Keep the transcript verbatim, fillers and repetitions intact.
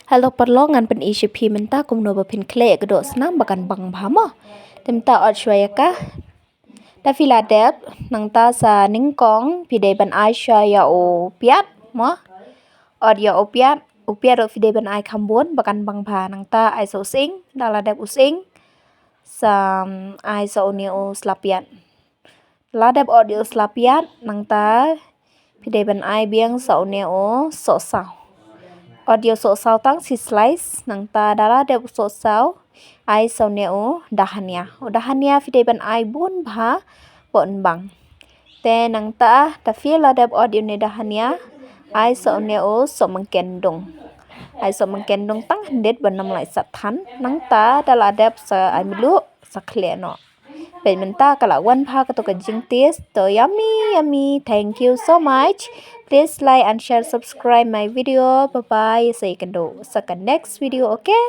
Hello parlok, ngan pyni sha phi mynta kumno ba phin khleh ïa ka doh snam ba kan bang bha mo. Te mynta ot shuwa ïa ka. Da phi la dep, nangta sa nyngkong phi dei ban ai shuwa ïa u piat mo. Ot ïa u piat, u piat ruh phi dei ban ai kham bun ba kan bang bha. Nangta ai sa u sying, da la dep u sying, sa ai sa une u sla piat. La dep ot ïa u sla piat, nangta phi dei ban ai biang sa une u sohsaw. Ot ïa u sohsaw tang shi slice, nangta da la dep u sohsaw, ai sa une u dahania. U dahania phi dei ban ai bun bha, bun bang. Te nangta da phi la dep ot ïa une dahania, ai sa une u sohmynken dung. Ai sohmynken dung tang hynrei ban ym lah sat than, nangta da la dep sa ai mluh, sa khleh noh. Peit mynta ka la wan bha kato ka jingtaste. To yummy, yummy. Thank you so much. Please like and share, subscribe my video. Bye bye. Sa ïakynduh sa ka next video, okay?